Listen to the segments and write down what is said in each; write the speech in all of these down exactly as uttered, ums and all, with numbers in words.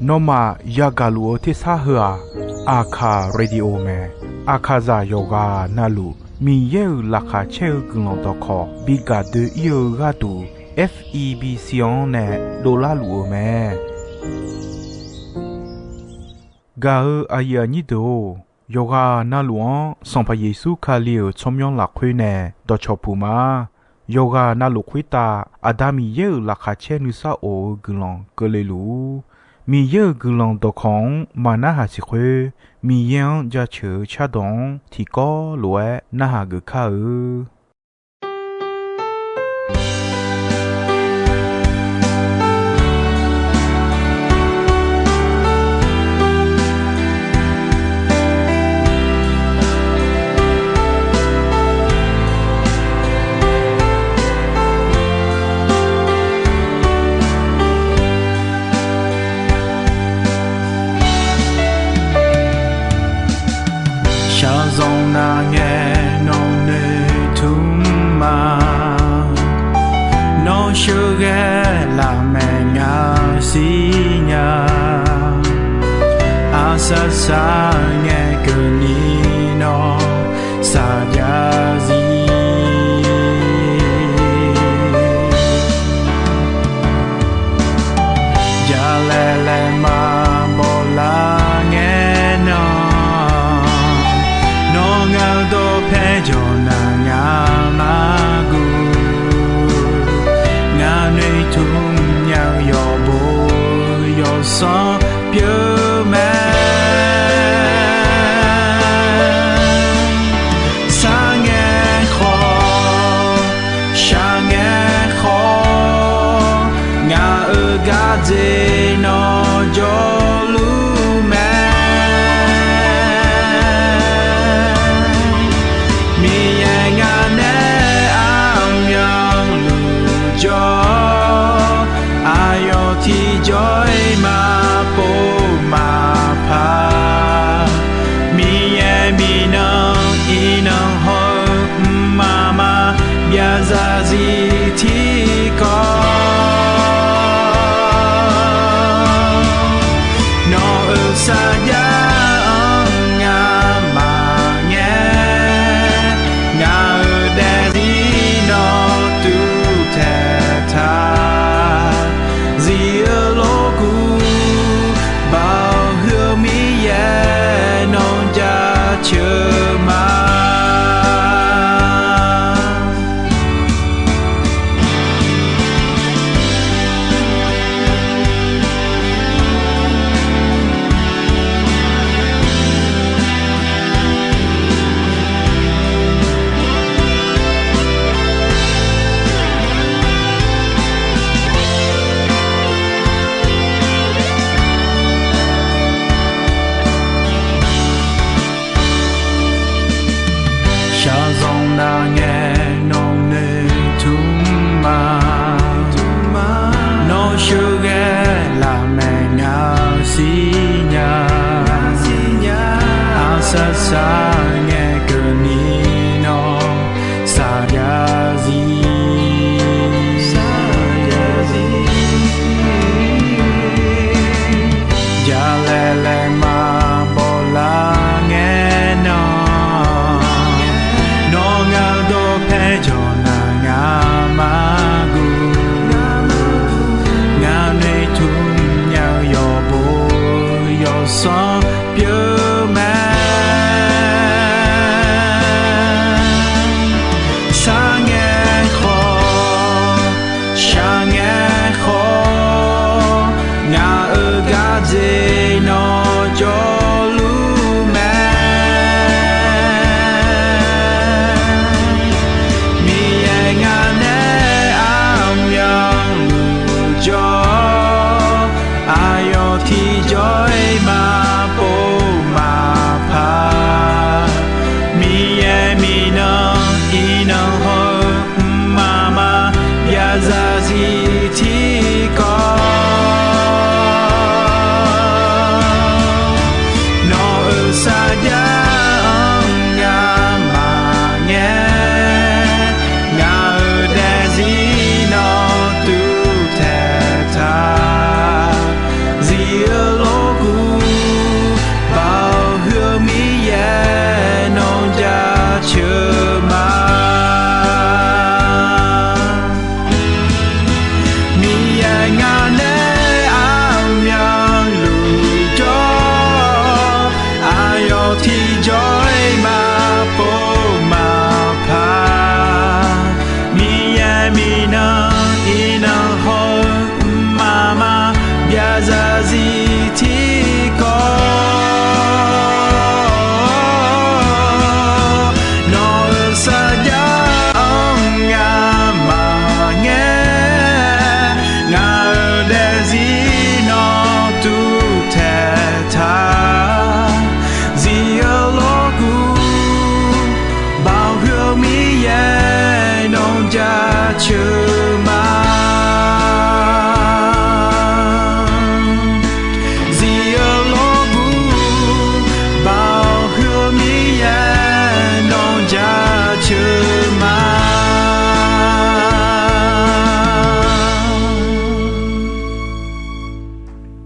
Nawmaf yagaq luf-eu tersar heu-aq, Aqkaq Radio mae. Aqkaqzaq yawqghaq navluf Miqyaer-euq laqkhaq caer-eu guiqlanq dawqkawq bi gaq doe-ir-eu gharduq, F E B C-anr nae dovlar luf-eu mae. Gaq-eu aqyuif aqnyir deuq-or, yawqghaq navluf-anr Sanqpaq Yeqsur Kali-euq tsawrmyanr lafkhoer nae dawqcawq puq ma. Yawqghaq navluf khoertav Aqda Miqyaer-euq laqkhaq caer nuisar of-eu guiqlanq keuvle luf-ur. Miqyaer-euq guiqlanq dawqkawq-anr maqnarhaq siq khoer, Miqyaer-anr jaceuq-eu cardawq-anr tiqkawv lof-aer narhaq geuf kar-eu. Shaqzanq nav ngae nawq noeq tmr ma. Nawr sheuqghae lafmaeq nga siqnya. Aqsaq saq ngae keuvni nawr saqjav zir. Jalaeq laeqma bawlar ngae nan, nawr ngaq-eu dawqpae jawq naq ngaq-anr narguv. Ngaq noeqtmq nya-eu yawqbo yawqsanr pyeuf mae. Sar ngae khawf, shaq ngae khawf, ngaq-euq gardzer nawr jawrluf mae. Miqyaer ngaq nae armyanluf jawr, aqyawf tiqjawr-iq maqpov maqpar. Miqyaer miqnan iqnan hawr-eu mqmaq maqbyav zarzir tiqkawv. Nawq-euq sarjax-anr ngamaf ngae, ngaq-euq daefzir nawr tuvtaeq taq. Zir-eu lof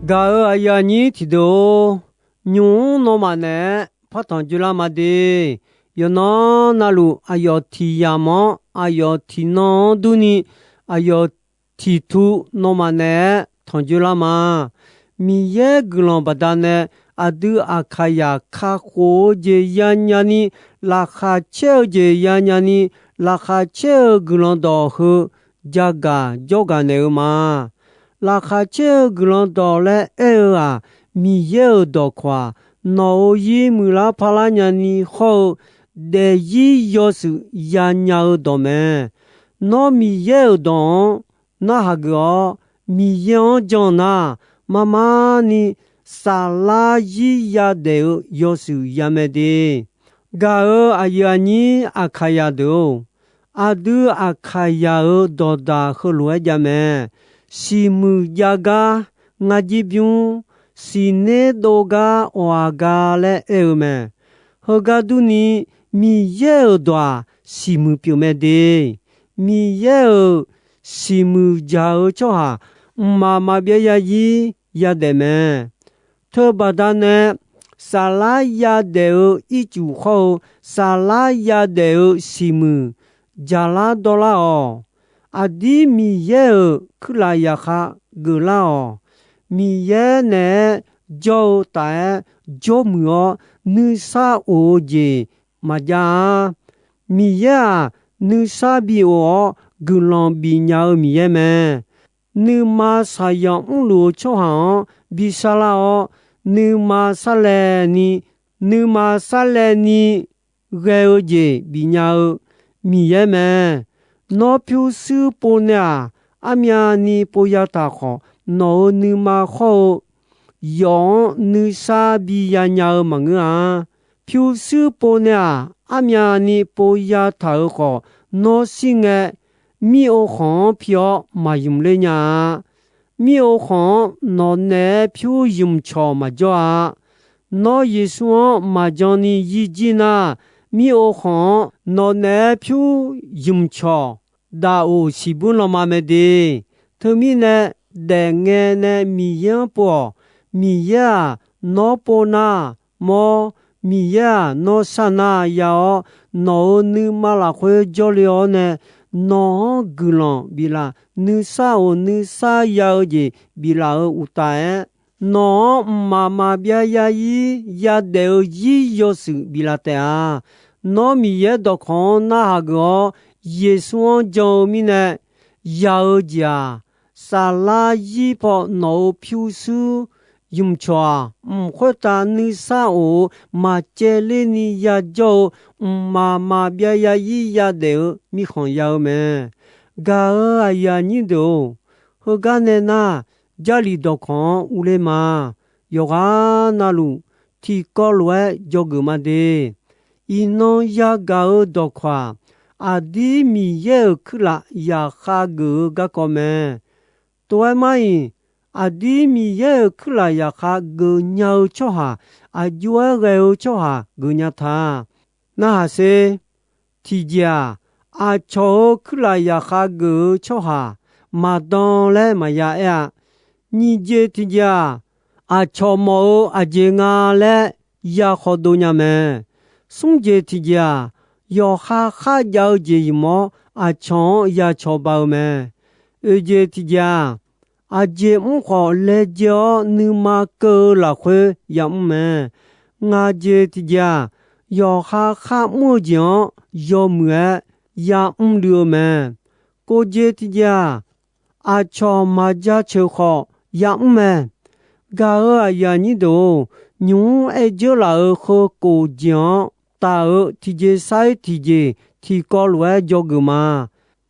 Gaq-euq aqyuif aqnyir tiqdeuq-or, nymq-mr nawmaf naeq-aer partanq dzoerlar ma de. Yawqnan navluf aqyawf tiq yamq-anr aqyawf tiqnan-anr durni, aqyawf tiqtu nawmaf naeq-aer tanqdzoerlar ma. Miqyaer guiqlanq baqdanae aqdui Aqkaqyaq kakhof-eu jeq yanya ni, laqkhaq caer-eu jeq yanya ni, laqkhaq caer-eu guiqlanq dawq heu jagaq jawrgaq naeq-eu ma. Laqkhaq caer-eu guiqlanq dawq laer aer-eu-aq, Miqyaer-euq dawqkawq-aq, nawq-euq zir muiqlar parlar nyani hawr-eu daefzir yawshuif yanya-eu dawq mae. Nawr Miqyaer-euq dawq-anr narhaq geuf-awr, Miqyaer-anr jan nar, marmarni saflar zir yadaef-eu yawshuif yamae de. Gaq-euq aqyuif aqnyir Aqkaqyaq deuq-or, aqdui Aqkaqyaq-euq dawqdaq heulof-aer jav mae. Siqmuiq jav gar ngar jir bymr, siqner dov gar awq-aq ga laer aer-eu mae. Heugar durni, Miqyaer-euq dawq-aq siqmuiq pyeuf mae de. Miqyaer-euq siqmuiq jaq-eu tsawrhaq mqmaq maqbyav yazir yadaef mae. Teubaqda nae saflar yadaef-eu ircuf hawr-eu saflar yadaef-eu siqmuiq jaqlar dawrlar-awq. Aqdir Miqyaer-euq kuirlaf zaqkhav geuflar-awq. Miqyaer naeq-aer jawr-eu taf-aer jawrmuiq-awr nuisar of-eu jeq maqjav-a. Miqyaer-aq, nuisar bi of-awr guiqlanq bifnya-eu Miqyaer mae. Nuima shaqzanq mrluf-eu tsawrhaq-anr bi sarlar-awr, nuima sarlaev ni, nuima sarlaev ni ghae-eu jeq bifnya-eu Miqyaer mae. Nawr pyurshuir pov nae-aq, armyavni pov ya taq khawf, nawq-euq nuima khawr-eu yawf-anr nuisar bi yanya-eu maqngeur-a. Pyurshuir pov nae-aq, armyavni pov ya taq-euq khawf, nawr shir ngae, mir-ov khanq-anr pi-awr maqymq ler nya-a. Mir-ov khanq-anr nawq naeq-aer pyur ymq cawq maqjawr-a. Nawr Yeqsur-anr maqjan ni yir jir nar, mir-ov khanq-anr nawq naeq-aer pyur ymq cawq daq of siqbur lanma mae de. Teumirnae, daefngae nae Miqyaer-anr pov-awq. Miqyaer-aq, nawr pov nar, mawr, Miqyaer-aq, nawr sharnar ya-awr, nawq-euq nuima lafkhoer jawrle-awr nae, nawq-anr guiqlanq biflaf, nuisar of nuisar ya-eu jeq biflaf-euq uqtaf-aer, nawq-anr mqmaq maqbyav yazir yadaef-eu zir yawshuif biflaf taef-a. Nawr Miqyaer dawqkawq-anr narhaq geuf-awr, Yeqsur-anr jan-eu mirnae ya-eu jeq-aq, saflar zir paw nawq-euq pyurshuir ymq cawq-aq, mq khoertav nuisar of-eu maqcaevler ni yajawr-eu mqmaq maqbyav yazir yadaef-eu mirkhanq ya-eu mae. Gaq-euq aqyuif aqnyir deuq-or, heugar nae nar, Jarlif dawqkawq-anr urler ma. Yawqghaq navluf tiqkawv lof-aer dzawgeuf ma de. Iqnan yagaq-eu dawqkawq-aq, aqdir Miqyaer-euq kuirlaf zaqkhav geuf-eu garkawv mae. Tov-aer mar-iq, aqdir Miqyaer-euq kuirlaf zaqkhav geufnya-eu tsawrhaq, aqjox-aer ghae-eu tsawrhaq geufnya ta. Narhaq sher. Tiqjeq-aq, aqcawq-euq kuirlaf zaqkhav geuf-eu tsawrhaq maqdan laer maqya aer-a. Nyiq jeq tiqjeq-aq, aqcawq mawf-eu aqjeq nga laer ya khawdov nya mae. Smr jeq tiqjeq-aq, yawqha kharjav-eu jeq ymq-awr aqcawq-anr ya cawba-eu mae. Oeq jeq tiqjeq-aq, aqjeq mr khawf laejae-awr nuima keuv-eu lafkhoer yamr mae. Ngaq jeq tiqjeq-aq, yawqha kharmr-eu jeq-anr yawmuiq-aer yamr luiv-eu mae. Kof jeq tiqjeq-aq, aqcawq maqjaceuq khawf yamr mae. Gaq-euq aqyuif aqnyir deuq-or, nymq-mr aer dzeur laf-euq heu kof jeq-anr taf-eu tiqjeq sar-iq tiqjeq tiqkawv lof-aer dzawgeuf ma.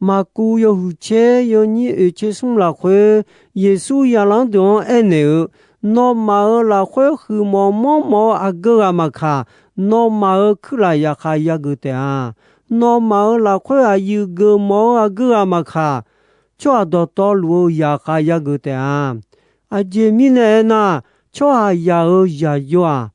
Maqkuv yawhuiq tser yawnyir oeq tser smr lafkhoer, Yeqsur zaqlanr deuq-anr aernaeq-eu, nawmaf-euq lafkhoer huiqmawf manrmawf-eu aqgeu ghaq maqkaq, nawmaf-euq kuirlaf zaqkhav yageuf taef-a. Nawmaf-euq lafkhoer aqyuif geufmawf-eu aqgeu ghaq maqkaq, tsawrhaq dawqtawvluf-eu zaqkhav yageuf taef-a. Aqjeq mirnae aernar, tsawrhaqzaq-euq zaqyo-aq,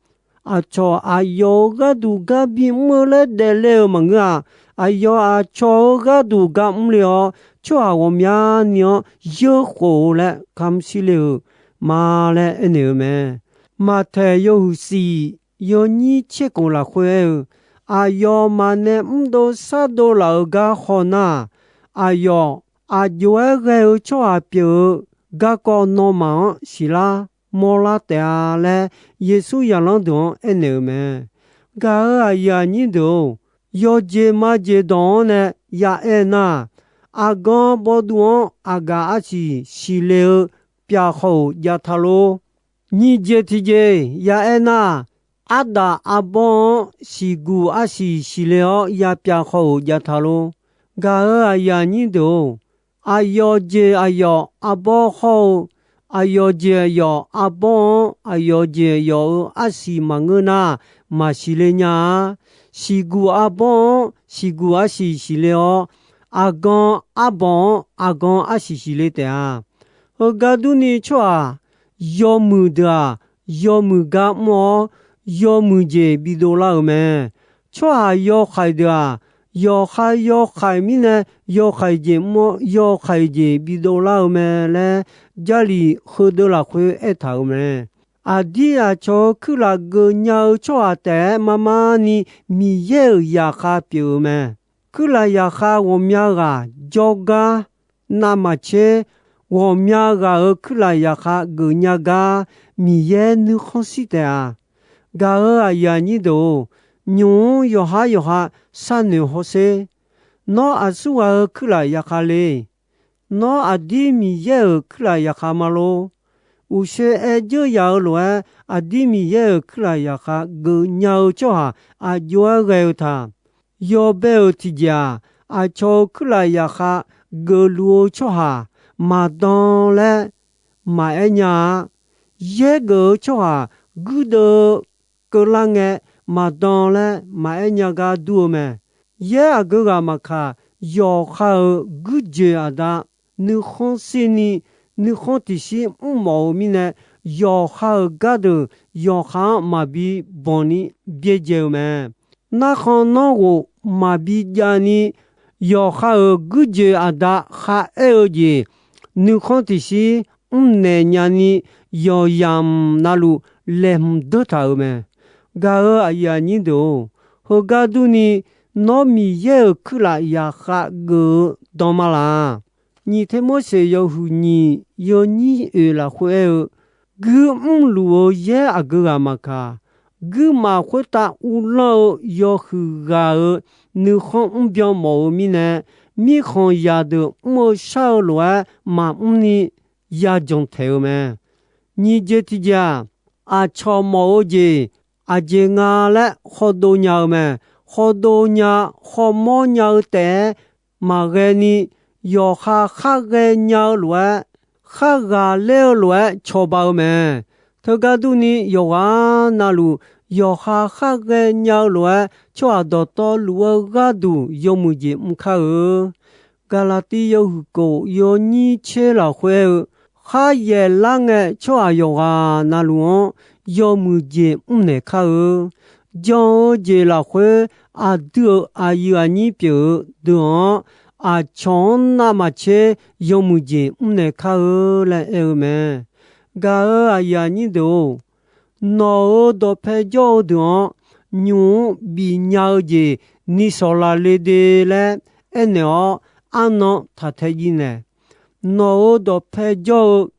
aqcawq aqyawf-euq gharduq gar bimr-eu laer daefle-euq maqngeur-a. Aqyawf aqcawq-euq gharduq gar mrle-awr, tsawrhaq ghawqmyani-anr yeurkhof-eu laer kamr shir le-euq ma laer aernaeq-eu mae. Maqtaeq yawhuiq shif yawnyir tserkhof lafkhoer aer-eu, aqyawfmaf nae mrdov shardov laf-euq gar haw nar, aqyawf aq jov-aer ghae-eu tsawrhaq pyeuf-eu garkawv nawmaf-anr siqlar mawrlar taef-a laer, Yeqsur zaqlanr deuq-anr aernaeq-eu mae. Gaq-euq aqyuif aqnyir deuq-or, yawjeq majeq dawq-anr nae ya aer nar, aqgan bawduv-anr aqgaf arsiq siqle-eu pyaf khawf-euq jav ta lor. Nyiq jeq tiqjeq ya aer nar, ardaf arbawr-anr siqguq arsiq siqle-awr ya pyaf khawf-euq jav ta lor. Gaq-euq aqyuif aqnyir deuq-or, aqyawf jeq aqyawf arbawr hawr-eu, aqyawf jeq aqyawf arbawr-anr aqyawf jeq aqyawf-euq arsiq maqngeur nar, maqsiq le nya-a. Siqguq arbawr-anr siqguq arsiq siqle-awr, aqgan arbawq-anr aqgan arsiq siqle taef-a. Heugar durni tsawrhaq yawmuiq deuq-aq, yawmuiq gar mr-awr, yawmuiq jeq bidov lar-euq mae. Tsawrhaq yawkhaeq deuq-aq, yawqha yawkhaeq mirnae yawkhaeq jeq mr-awr, yawkhaeq jeq bidov lar-eu mae laer, Jarlif heudeuv lafkhoer aertaq-euq mae. Aqdir aqcawq-euq kuirlaf geufnya-eu tsawrhaq taef-aer mar mar ni Miqyaer-euq zaqkhav pyeuf-eu mae. Kuirlaf zaqkhav ghawqmya ghaq jawrgar navmaqtser, ghawqmya ghaq-euq kuirlaf zaqkhav geufnya gar Miqyaer nuikhanr shir taef-a. Gaq-euq aqyuif aqnyir deuq-or, nymq-mr yawqhar yawqha sharnoeq hawsher. Nawr aqsur ghaq-euq kuirlaf zaqkhav le. Nawr aqdir Miqyaer-euq kuirlaf zaqkhav ma lor. Uqshoe aer dzeur yaq-eu lof-aer, aqdir Miqyaer-euq kuirlaf zaqkhav geufnya-eu tsawrhaq aq jov-aer ghae-eu taq. Yawbae-euq tiqjeq-aq, aqcawq-euq kuirlaf zaqkhav geufluf-eu tsawrhaq maqdan laer maqaer nya-a. Yaer geuf-eu tsawrhaq guirdeuv keuvlar ngae maqdan laer maqaer nya gar dur-eu mae. Yaer aqgeu ghaq maqkaq, yawqha-euq guirjoeq aqda nuikhanr shirni, nuikhanr tiqshir mrmawf-eu mirnae, yawqha-euq gardeuq yawqha-anr maqbi banq ni byaerdzae-eu mae. Narkhan nanrghof maqbi javni, yawqha-euq guirjoeq aqda kharaer-eu jeq nuikhanr tiqshir mrnaeq nyani, yawqyamq navluf laeqhmq deur taq-euq mae. Gaq-euq aqyuif aqnyir deuq-or, heugar durni, nawr Miqyaer-euq kuirlaf zaqkhav geuf-eu dan ma laq? Nyiq Termorseq yawhuiq nyiq yawnyir oeq lafkhoer aer-eu, guir mrluf-eu yaer aqgeu ghaq maqkaq, guirmaf khoertav uvlanr-eu yawhuiq ghaq-euq nuikhanr mrbyan mawf-eu mirnae, mirkhanq zaqdeuq mr-eu shar-eu lof-aer maqmr ni yajanq taeq-eu mae. Nyiq jeq tiqjeq-aq, aqcawq mawf-eu jeq aqjeq nga laer khawdov nya-eu mae. Khawdov nya khawmawr nya-eu taef-aer maqghae ni, yawqha kharghae nya-eu lof-aer, kharghaq ler-eu lof-aer cawba-eu mae. Teugar durni, yawqghaq navluf yawqha kharghae nya-eu lof-aer, tsawrhaq dawqtawvluf-eu gharduq yawmuiq jeq mr kar-eu. Gaqlaqtiv yawhuiq kof yawnyir tser lafkhoer aer-eu, kharyaeq lar ngae tsawrhaq yawqghaq navluf-anr yawmuiq jeq mrnaeq kar-eu. Jan-eu jeq lafkhoer, aqdui-euq aqyuif aqnyir pyeuf-eu deuq-anr, aqcawq-anr navmaqtser yawmuiq jeq mrnaeq kar-eu laer aer-eu mae. Gaq-euq aqyuif aqnyir deuq-or, nawq-euq dawqpae jawr-eu deuq-anr, nymq-mr bifnya-eu jeq ni sawqlaq le de laer aernaeq-awr, arnan taq tae jiv naeq. Nawq-euq dawqpae jawr-eu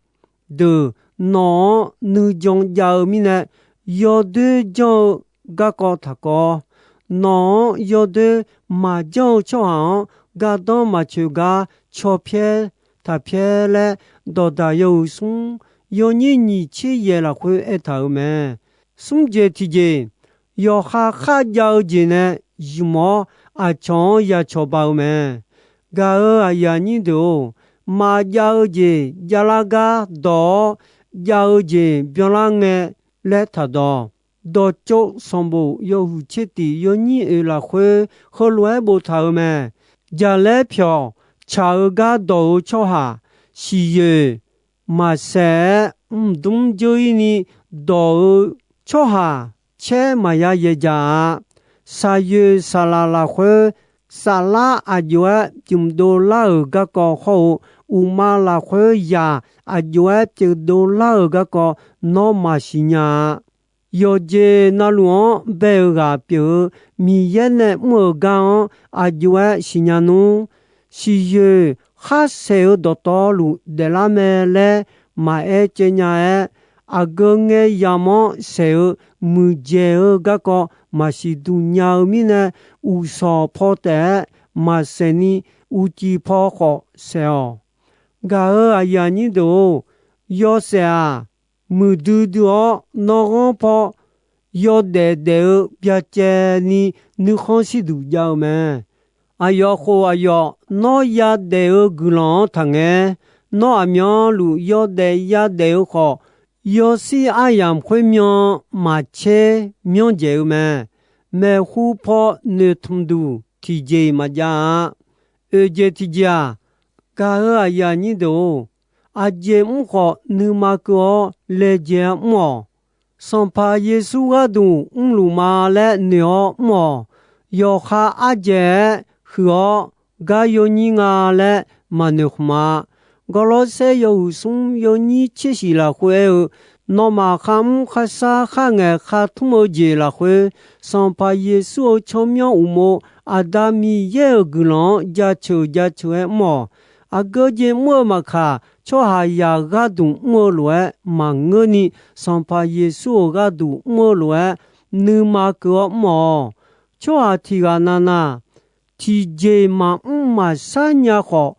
deuq, nawq-anr nuijan jav-eu mirnae, yawdoer janr-eu garkawv taq kawv. Nawq-anr yawdoer maqjanr-eu tsawrhaq-anr gardanr maqtsoeq gar caw pyaer taq pyaer laer, dawqdaq yawhuiq smr yawnyir nyiq tser yaeq lafkhoer aertaq-euq mae. Smr jeq tiqjeq, yawqha kharjav-eu jeq nae zmq-awr, aqcawq-anr ya cawba-eu mae. Gaq-euq aqyuif aqnyir deuq-or, maqjav-eu jeq javlar gar dawq-awr, jav-eu jeq byanlar ngae laer taqdawq. Dawqtsov sanqbof yawhuiq tser tiq yawnyir oeq lafkhoer heulof-aer boftaq-euq mae. Jaqlaer pyawq tsaq-eu gar dawq-eu tsawrhaq, siqyoeq maqsaef-aer mqdmr dzeur-ir ni dawq-eu tsawrhaq, caer maqya yaeqdzaq-a. Saqyoeq saqlaq lafkhoer Saflar aqjox-aer pyeufdov lar-euq garkawv hawr-eu, uqma lafkhoer zaq aqjox-aer pyeufdov lar-euq garkawv nawr maqsiq nya-a. Yawqjeq navluf-anr bae-euq ghaq pyeuf-eu Miqyaer nae mr-euq gar-anr aqjox-aer siqnya nmr. Siqyoeq kharsaeq-eu dawqtawvluf daeflar mae laer maqaer caev nya-aer, aqgeu ngae yamq-anr saeq-eu muiqdzaeq-eu garkawv maqsiq duq nya-eu mirnae, uqshawq paw taef-aer maqsaeq ni, uqcif paw khawf saeq-awq. Gaq-euq aqyuif aqnyir deuq-or, yawshaef-aq, muiqdui dui-awr nawr ghanr paw yawdaef daef-eu byacaevni nuikhanr shirduq jav-eu mae. Aqyawf khof aqyawf nawr yadaef-eu guiqlanq-anr taqngae. Nawr aqmyanluf yawdaef yadaef-eu khawf, yawshir aryamq khoermyan maqtser myanr dzaeq-eu mae. Maeqhu paw noeqtmq duq tiqjeq-iq maqjav-a. Oeq jeq tiqjeq-aq, gaq-euq aqyuif aqnyir deuq-or, aqjeq mr khawf nuima keuv-awr laejae-aer mr-awq. Sanqpaq Yeqsur gharduq mrluf ma laer noeq-awr mr-awq. Yawqha ardzaeq-aer huiq-awr gar yawnyir nga laer maqnoeq khmq-a. Gawrlawrsaer yawhuiq smr yawnyir tser shiq lafkhoer aer-eu, nawmaf kharmr kharshar kharngaeq khartmr-eu jeq lafkhoer, Sanqpaq Yeqsur-euq tsawrmyanr uqmov Aqda Miqyaer-euq guiqlanq-anr jaceuq jaceuq-aer mr-awq. Aqgeu jeq mr-eu maqkaq, tsawrhaqzaq gharduq mr-eu lof-aer maqngeurni, Sanqpaq Yeqsur-euq gharduq mr-eu lof-aer nuima keuv-awr mr-awq. Tsawrhaq tiq ghaq navnav, tiqjeq maqmr maqshar nya khawf,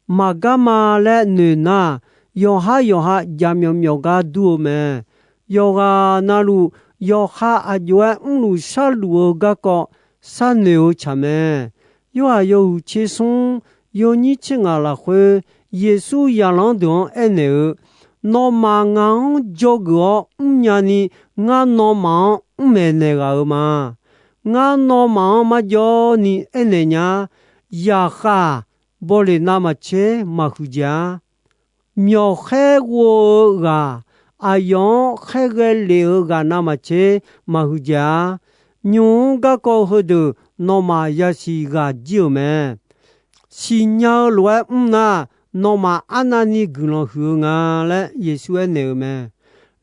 maqgar ma laer noeq nar, yawqhar yawqha jaqmyawf myawf gar dur-eu mae. Yawqghaq navluf, yawqha aqjox-aer mrluf sharluf-eu garkawv sharnoeq-eu tsaq mae. Yorhaq yawhuiq tser smr yawnyir tser ngaq lafkhoer, Yeqsur zaqlanr deuq-anr aernaeq-eu, Nawmaf ngaq-anr dzawgeuf-awr mrnya ni, ngar nawmaf-anr mr maeqnaeq ghaq-euq ma. Ngar nawmaf-anr marjawr ni aernaeq nya. Zaqkhav, bawleq navmaqtser maqhuiq dzaeq-a. Myawqkhaer ghov-eu ghaq, aqyawf-anr khaerghae lef-eu ghaq navmaqtser maqhuiq dzaeq-a. Nymq-mr garkawv heudeuq nawmaf yasiq ghaq jir-euq mae. Siqnya-eu lof-aer mr nar, nawmaf arnavni guiqlanq huiq-eu nga laer Yeqsur aernaeq-euq mae.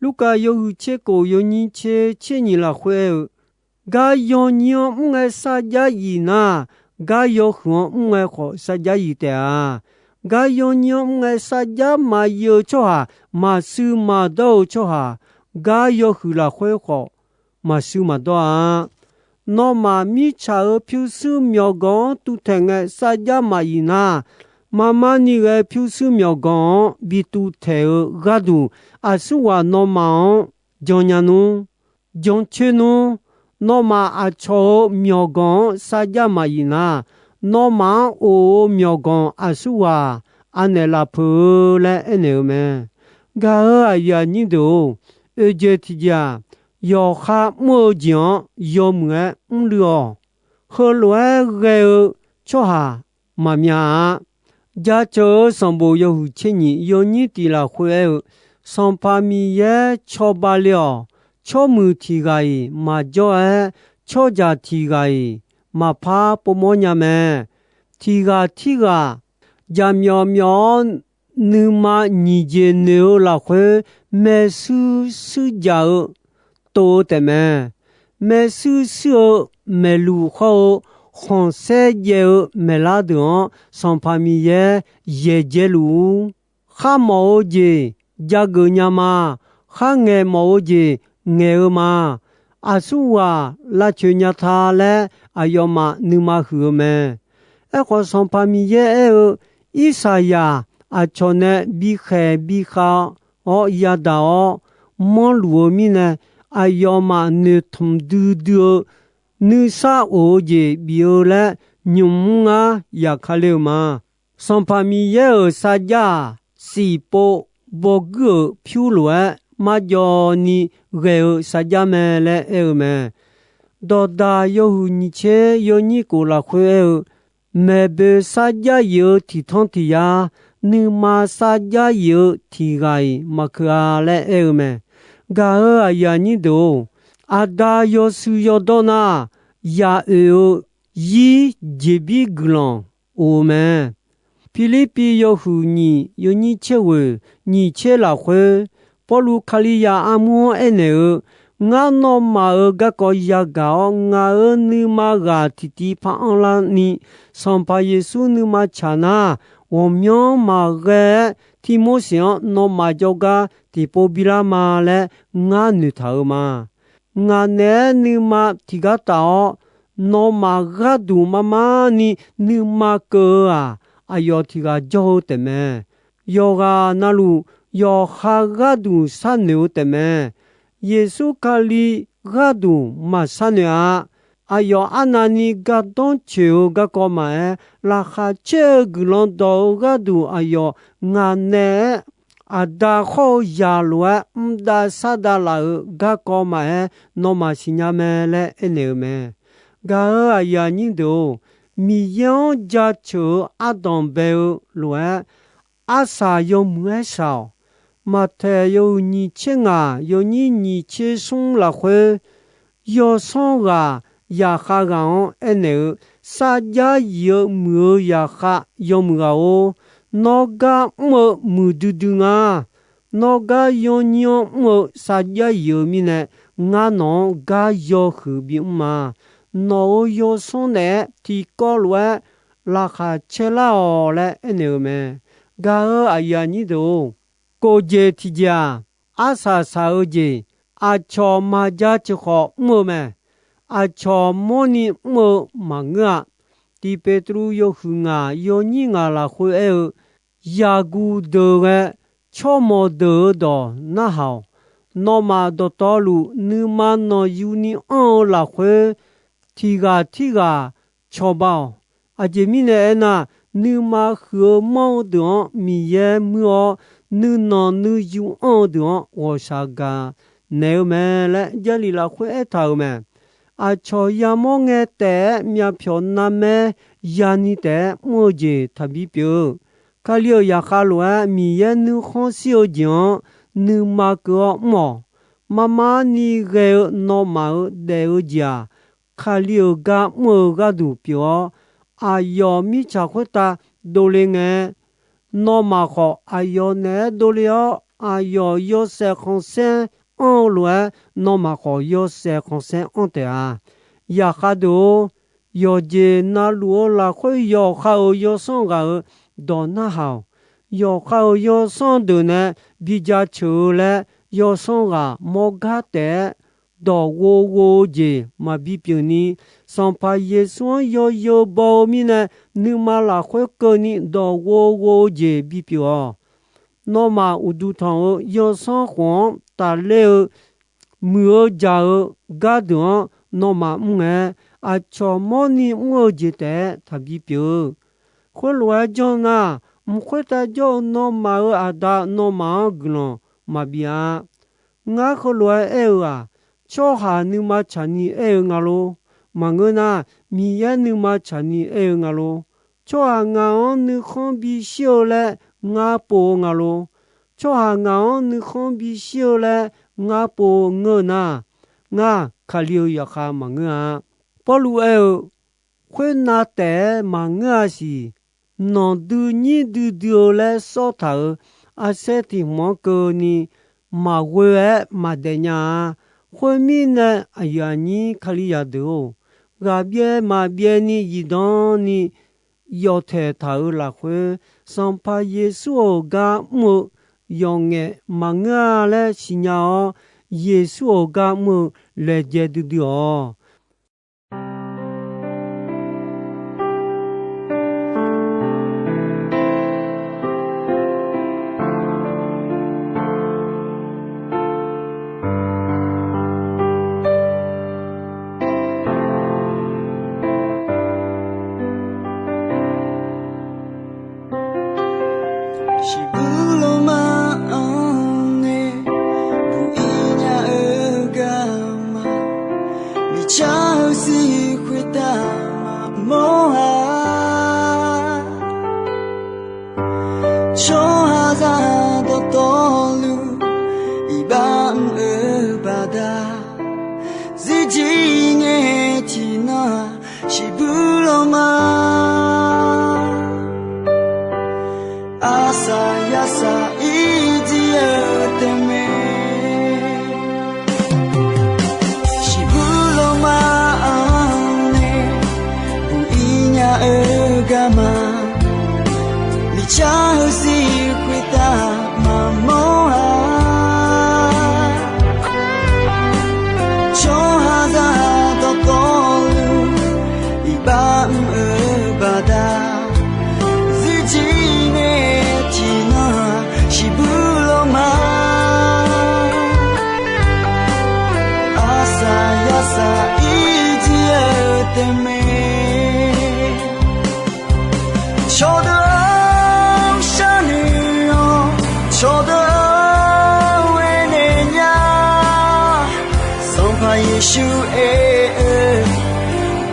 Lurkaf yawhuiq tser kof yawnyir tser tser nyiq lafkhoer aer-eu, Gar yawnyir-anr mr ngae sarjax yif nar, gar yawhuiq-anr mr ngae khawf sarjax yif taef-a. Gar yawnyir-anr mr ngae sarjax maqyif-eu tsawrhaq, maqshuir maqdawr-eu tsawrhaq, gar yawhuiq lafkhoer khawf maqshuir maqdawr-a. Nawmaf mirtsaq-euq pyurshuir myawqganq-anr tuvtaeq ngae sarjax maqyif nar, marmar ni ghae pyurshuir myawqganq-anr bi tuvtaeq-eu gharduq, aqsurghaq nawmaf-anr jannya nmr, jancoer nmr. Nawmaf aqcawq-euq myawqganq-anr sarjax maqyif nar, nawmaf-anr of-eu myawqganq aqsurghaq anaeq lafpeuq-eu laer aernaeq-eu mae. Gaq-euq aqyuif aqnyir deuq-or, oeqjeq tiqjeq-aq, yawqha mr-eu jeq-anr yawmuiq-aer mrluiv-awq. Heulof-aer ghae-eu tsawrhaq maqmya-a. Jaceuq-eu sanqbof yawhuiq tser nyiq yawnyir tiq lafkhoer aer-eu, Sanqpaq Miqyaer cawba le-awq. Tsawrmuiq tiq ghaq-iq maqjawr-aer, tsawrjaq tiq ghaq-iq maqpar povmawr nya mae. Tiq ghaq tirghaq jaqmyawf myawf-awr, nuima nyiq jeq noeq-eu lafkhoer maershuir shuir jaq-eu tov-eu taefmae. Maershuir shuir-eu maeqluq hawr-eu khanqsaer jaev-eu maeqlar deuq-anr Sanqpaq Miqyaer yaeqjae luf-ur. Kharmawf-eu jeq jageuf nya ma. Kharngaeq mawf-eu jeq ngaeq-eu ma. Aqsurghaq lavcoeq nya ta laer aqyawfmaf nuima huiq-eu mae. Aerkhawf, Sanqpaq Miqyaer aer-eu, Irsaqyaq aqcawq nae bikhaeq bikhav-awr yadaq-awr manrluf-eu mirnae, aqyawfmaf noeqtmq duidui-eu nuisar of-eu jeq bif-eu laer nymq mr ngar yaqkale-euq ma. Sanqpaq Miqyaer-euq sarjax-aq, siqpov bawguir-euq pyur lof-aer marjawv ni ghae-eu sarjax mae laer aer-eu mae. Dawqdaq yawhuiq nyiq tser yawnyir kof lafkhoer aer-eu, maeqboe sarjax yif-eu tiq tanr tiq yar, nuima sarjax yif-eu tiq ghaq-iq maqkeuv-a laer aer-eu mae. Gaq-euq aqyuif aqnyir deuq-or, aqda yawshuif yawdawr nar, ya oe-eu zir jeqbir guiqlanq of-eu mae. Pirlirpiv yawhuiq nyiq yawnyir tser ghoeq nyiq tser lafkhoer, Pawrluv Kalizaq armur-anr aernaeq-eu, Ngar nawmaf-euq garkawv yagaq-awr, ngaq-euq nuima ghaq tiqtiv par anrlar ni, Sanqpaq Yeqsur nuima tsaq nar, ghawqmyanr maqghae-aer, Tirmorseq-anr nawmaf jawrgar tiqpov bilar ma laer ngar noeqtaq-euq ma. Ngaq naeq-aer nuima tiqgar taf-awr, nawmaf gharduq mar mar ni nuima keuv-eu-aq, aqyawf tiq ghaq jawr-eu taef mae. Yawqghaq na luf yawqha gharduq sharnoeq-eu taef mae. Yeqsur Kali gharduq maqsharnoeq-a. Aqyawf arnavni gardanr coeq-eu garkawv maqaer, laqkhaq caer-eu guiqlanq dawq-eu gharduq aqyawf ngaq naeq-aer aqda khawr-eu zaq lof-aer mrdav shardav laf-euq garkawv maqaer, nawmaf siqnya mae laer aernaeq-eu mae. Gaq-euq aqyuif aqnyir deuq-or, Miqyaer-anr jaceuq-eu ardanq bae-eu lof-aer, arsaq yawmuiq-aer shaq-awq. Maqtaeq yawhuiq nyiq tser ngaq yawnyir nyiq tser smr lafkhoer, yawsanr ghaq zaqkhav ghaq-anr aernaeq-eu, Sarjax yif-eu muiq-eu zaqkhav yawmuiq ghaq-or, nawr gar mr-eu muiqdui dui nga. Nawr gar yawnyir-anr mr-eu sarjax yif-eu mirnae, ngar nawq-anr gar yawhuiq bimr ma. Nawq-euq yawsanr naeq-aer tiqkawv lof-aer laqkhaq caelar-awq laer aernaeq-eu mae. Gaq-euq aqyuif aqnyir deuq-or, kof jeq tiqjeq-aq, arsaq saq-eu jeq, aqcawq maqja ceuq khawf mr-eu mae. Aqcawq mawrni mr-eu maqngeur-a. Tiq Peqtruv yawhuiq ngaq yawnyir ngaq lafkhoer aer-eu, Yaqguq deuq ghae tsawrmawq deuq-euq dawq narhaq-awq. Nawmaf dawqtawvluf nuima nanqyuni anr-eu lafkhoer, tiq ghaq tirghaq cawba-awq. Aqjeq mirnae aernar, nuima huiq-eu manr-eu deuq-anr Miqyaer muir-awr, nuinanq nuiyu anr-eu deuq-anr ghawqshaq gaq naeq-eu mae laer Jarlif lafkhoer aertaq-euq mae. Aqcawq yamawr ngae taef-aer myavpyawq narmaer yani taef-aer mr-eu jeq taqbi pyeuf-eu, Kali-euq zaqkhav lof-aer Miqyaer nuikhanr shir-eu jeq-anr nuima keuv-awr mr-awq. Mar mar ni ghae-eu nawmaf-euq daef-eu jeq-aq, Kali-euq gar mr-eu gharduq pyeuf-awr, aqyawf mirtsaq khoertav dovle ngae, nawmaf khawf aqyawf naeq-aer dovle-awr, aqyawf yawshaef khanqsaer anr-eu lof-aer, nawmaf khawf yawshaef khanqsaer anr taef-a. Zaqkhav deuq-or, yawqjeq na luf-eu lafkhoer yawqha-euq yawsanr ghaq-euq dawq narhaq-awq. Yawqha-euq yawsanr deuq nae bi jaceuq-eu laer, yawsanr ghaq mawrgar taef-aer dawq ghov ghov-eu jeq maqbi pyeuf ni, Sanqpaq Yeqsur-anr yawzeu baw-eu mirnae, nuima lafkhoer keuvni dawq ghov ghov-eu jeq bipyeuf-awq. Nawmaf uqduq tanq-euq yawsanr khof-anr tafler-eu muiq-eu jaq-eu gardeuq-anr nawmaf mr ngae, aqcawq mawrni mr-eu jeq taef-aer taqbi pyeuf-eu. Khoerlof-aer janr nar, mq khoertav jawr-eu nawmaf-euq Aqda nawmaf-anr guiqlanq maqbif-a. Ngar heulof-aer aer-eu-aq, tsawrhaq nuima tsaqni aer-eu nga lor. Maqngeur nar, Miqyaer nuima tsaqni aer-eu nga lor. Tsawrhaq ngaq-anr nuikhanr bishir-eu laer ngar pov-eu nga lor. Tsawrhaq ngaq-anr nuikhanr bishir-eu laer ngar pov-eu ngeur nar, ngar Kali-euq zaqkhav maqngeur-a. Pawrluv aer-eu, Khoernav taef-aer maqngeur-a siq. Nanqdui nyir duidui-eu laer sawr taq-euq arsaer tiq hmq-anr keuvni maqghoe-aer maqdaef nya-a. Khoermirnae, aqyuif aqnyir Kalizaq deuq-or, ghaqbyaev maqbyaev ni zifdan ni yawtaeq taq-euq lafkhoer, Sanqpaq Yeqsur-euq gar mr-eu yawqngaef maqngeur-a laer siqnya-awr, Yeqsur-euq gar mr-eu laejae duidui-awq. Shiqbuir lorma-anr nae buq-ir nya-eu garma, miqc mae. Cawqdeuq-anr sharnoeq-awq, cawqdeuq-anr aernaeq nya. Sanqpaq Yeqsur aer-eu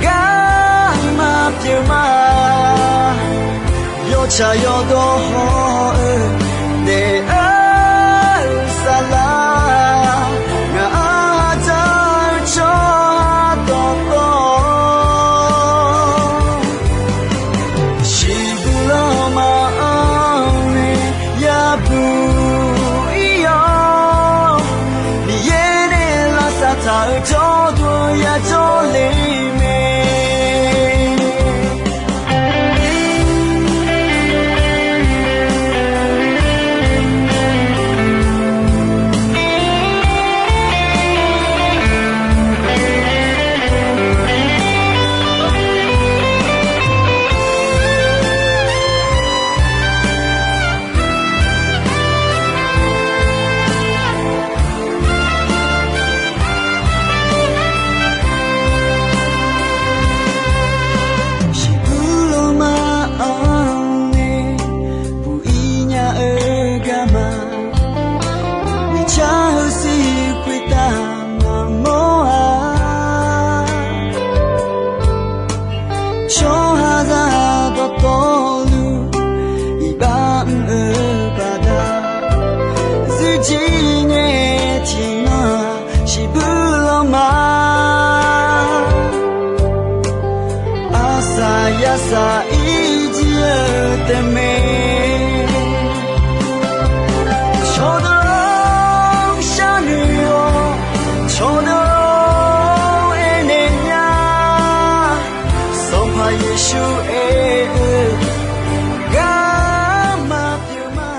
garma pyeuf ma. Yawtsaq yawdawr haw-eu daef-eu saflar, ngaq-anr haq dzaq-eu tsawrhaq dawqtawv, shiqbuq lanma-anr nae yabuq ir-awr, Miqyaer nae lavsav taq-euq jawrduq yajawr le mae. Shiqbuq lanma-anr nae buq ir nya-eu garma, miqcar heusiq khoertav maqmawr-a. Tsawrhaqzaq dawqtawvluf iqbax mr-eu baqda, zuirjir ngae tiqnan-aq shiqbuq lanma, arsaq yarsaq ir jir-eu taef mae. Cawqdeuq-anr sharnoeq-awq, cawqdeuq-anr aernaeq nya. Sanqpaq Yeqsur aer-eu garma pyeuf ma.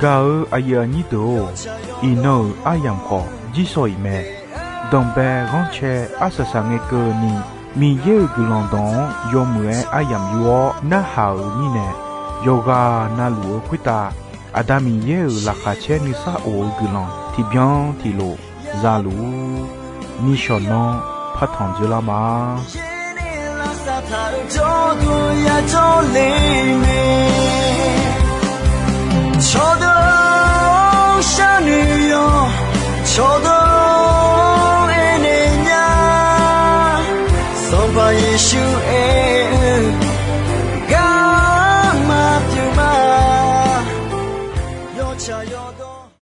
Gaq-eu aqyuif aqnyir deuq-or, iqnan-euq aryamq khawf jirsawq iq mae. Danqbae ghanrcae arsaq saq ngae keuvni, Miqyaer-euq guiqlanq dawq-anr yawmuiq-aer aryamq yur-awr narhaq-euq mirnae, yawqghaq navluf-eu khoertav Aqda Miqyaer-euq laqkhaq caer nuisar of-eu guiqlanq tiqbyan tiqlof za luf-ur. Nishawq nanr partanq dzoerlar ma. Cawqdeuq-anr sharnoeq-awq, cawqdeuq-anr aernaeq nya. Sanqpaq Yeqsur